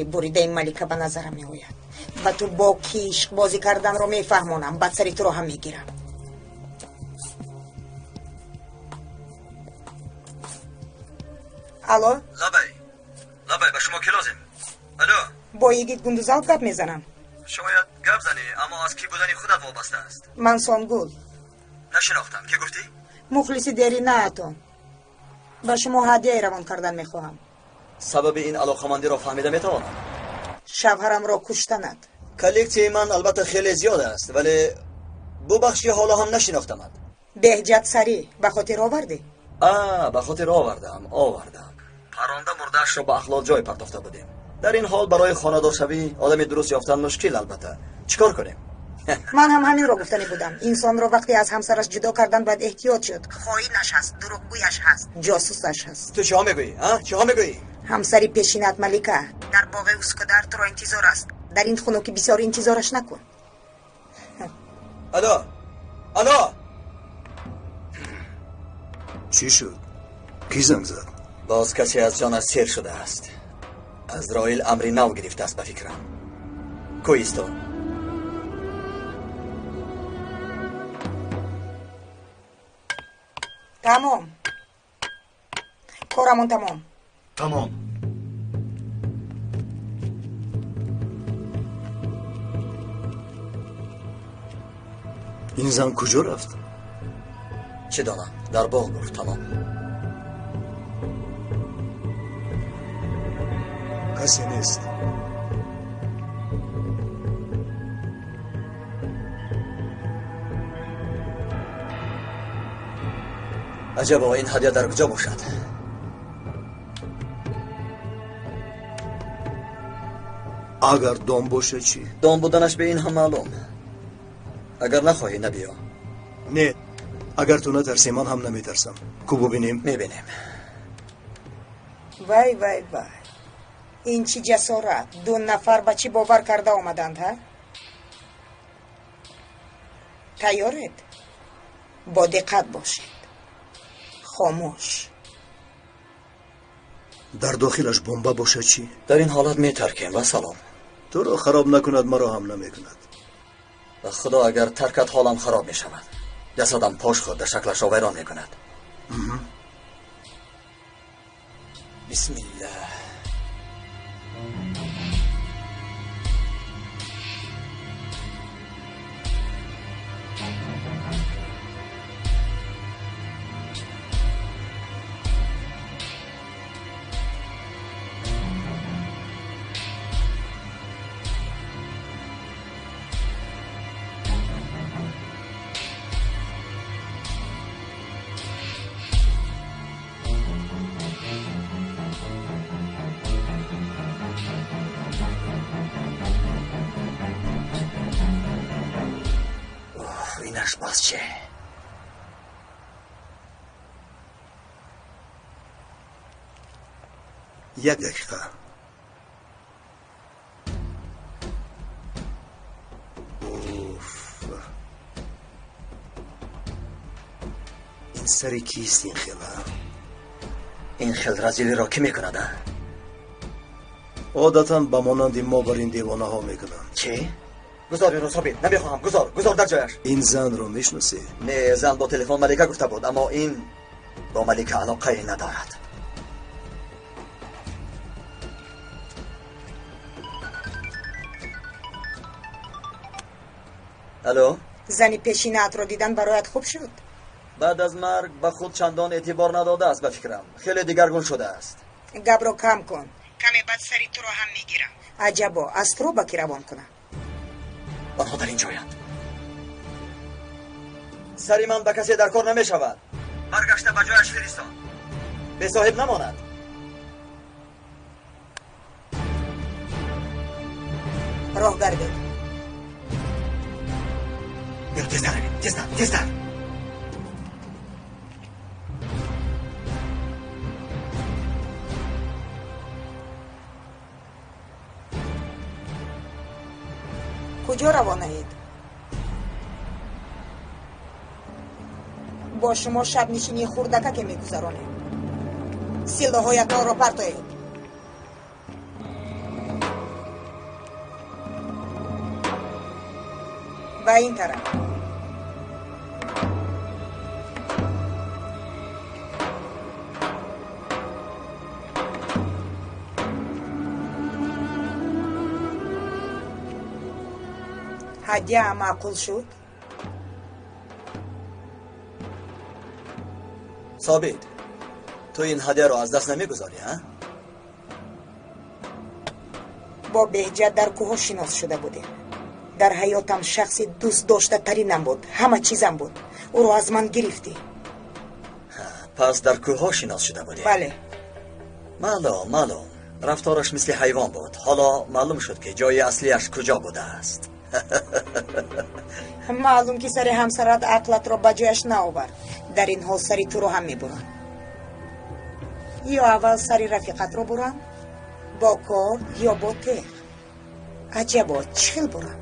Буридаи Малика ба назарам меояд. Ба ту бо кӣ ишқбозӣ карданро мефаҳмонам, баъд сари туро ҳам мегирам. Алло? Лабай, лабай, ба шумо кӣ лозим? Алло? Бо йигит Гундузалп гап мезанам. Шояд гап занӣ, аммо аз кӣ будани худат вобаста аст. Ман Сонгул. Нашинохтам, кӣ гуфтӣ? Мухлиси деринаатон. Ба шумо ҳадияе равон кардан мехоҳам. Сабаби ин алоқамандиро фаҳмида метавонам? Шавҳарамро куштанад. Коллексияи ман албатта хеле зиёд аст, вале бубахш, ки ҳоло ҳам нашинохтамад. Беҳҷат сарӣ ба хотир овардӣ? А, ба хотир овардам, овардам. Парронда мурдаашро ба ахлот ҷой партофта будем. Дар ин ҳол барои хонадоршавӣ одами дуруст ёфтан мушкил, албатта. Чӣ кор кунем? Ман ҳам ҳаминро гуфтанӣ будам. Инсонро вақте аз ҳамсараш ҷудо кардан бояд эҳтиёт шуд. Хоинаш ҳаст, дурӯғгӯяш ҳаст, ҷосусаш ҳаст. Ту чиҳо мегӯӣ, а? Чиҳо мегӯӣ? Ҳамсари пешинат Малика дар боғи Ускудар туро интизор аст. Дар ин хунукӣ бисёр интизораш накун. Алло, алло! Чӣ шуд? Кӣ занг зад? Боз касе аз ҷонаш сер шудааст. Азроил амри нав гирифтааст, ба фикрам. Ку исто? Тамом, корамон тамом. Тамом. Ин зан куҷо рафт? Чӣ донам, дар боғ гуфт тамом. Касе нест. Аҷабо, ин ҳадя дар куҷо бошад? Агар дом бошад чӣ? Дом буданаш бе ин ҳам маълум. Агар нахоҳӣ, набиё. Не, агар ту натарсӣ, ман ҳам наметарсам. Ку бубинем? Мебинем. Вай, вай, вай, ин чӣ ҷасорат! Ду нафар ба чӣ бовар карда омаданд, ҳа? Тайёред? Бо диққат бошед. Хомӯш. Дар дохилаш бомба бошад чӣ? Дар ин ҳолат метаркем ва салом. Туро хароб накунад, маро ҳам намекунад. Ба худо, агар таркат, ҳолам хароб мешавад. Ҷасадам пош хӯрда шаклашро вайрон мекунад. Бисмиллаҳ. Инаш боз че? Як дақиқа. Уф. Ин сари кист ин хела? Ин хел разилиро кӣ мекунад, а? Одатан ба монанди мо бар ин девонаҳо мекунанд. Чӣ? Гузор инро, Собир, намехоҳам, гузор, гузор дар ҷояш. Ин занро мешиносӣ? Не, зан бо телефон Малика гуфта буд, аммо ин бо Малика алоқае надорад. Алло? Зани пешинаатро дидан бароят хуб шуд? Баъд аз марг ба худ чандон эътибор надодааст, ба фикрам. Хеле дигаргун шудааст. Гапро кам кун. Каме баъд сари туро ҳам мегирам. Аҷабо, аз туро ба кӣ равон кунам? Онҳо дар ин ҷоянд. Сари ман ба касе дар кор намешавад. Баргашта ба ҷояш фиристон. Бесоҳиб намонад. Роҳ гардед. Биё, тезтар равем, тезтар, тезтар. Куҷо равонаед? Бо шумо шабнишинии хурдакаке мегузаронем. Силоҳоятонро партоед. Ба ин тараф. Ҳадя маъқул шуд? Собит, ту ин ҳадяро аз даст намегузорӣ, ҳа? Бо Беҳҷат дар кӯҳҳо шинос шуда будем. Дар ҳаётам шахси дӯстдоштатаринам буд, ҳама чизам буд. Ӯро аз ман гирифтӣ. Пас дар кӯҳҳо шинос шуда будем? Бале. Маълум, маълум. Рафтораш мисли ҳайвон буд. Ҳоло маълум шуд, ки ҷои аслиаш куҷо будааст. Маълум, ки сари ҳамсарат ақлатро ба ҷояш наовард. Дар ин ҳол сари туро ҳам мебурам. Ё аввал сари рафиқатро бурам, бо кор ё бо теғ. Аҷабо, чӣ хел бурам?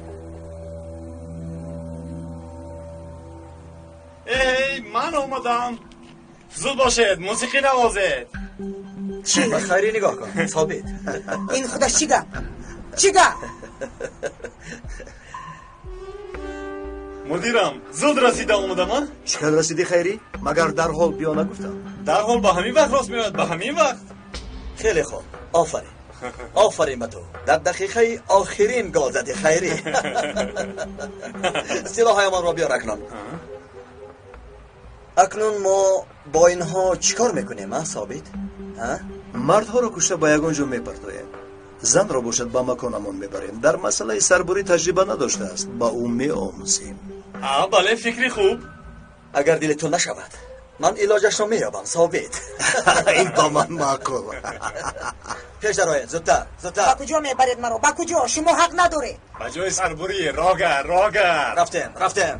Эй, ман омадам. Зуд бошед, мусиқӣ навозед. Чӣ? Ба Хайрӣ нигоҳ кун, Собит. Ин худаш чӣ гап? Чӣ гап? Мудирам, зуд расида омадам, а? Чӣ қадр расидӣ, Хайрӣ? Магар дарҳол биё нагуфтам? Дарҳол ба ҳамин вақт рост меояд, ба ҳамин вақт. Хеле хуб, офарин. Офарин ба ту. Дар дақиқаи охирин гол задӣ, Хайрӣ. Силоҳаямонро биёр акнун. Акнун мо бо инҳо чӣ кор мекунем, а, Собит? Мардҳоро кушта ба ягон ҷо мепартоем. Занро бошад ба маконамон мебарем. Дар масъалаи сарбурӣ таҷриба надоштааст, ба ӯ меомӯзем. Бале, фикри хуб. Агар дили ту нашавад, ман илоҷашро меёбам, Собит. Ин ба ман маъқул. Пеш дароед, зудтар, зудтар. Ба куҷо мебаред маро? Ба куҷо? Шумо ҳақ надоред. Ба ҷои сарбурӣ, рога, рога. Рафтем, рафтем.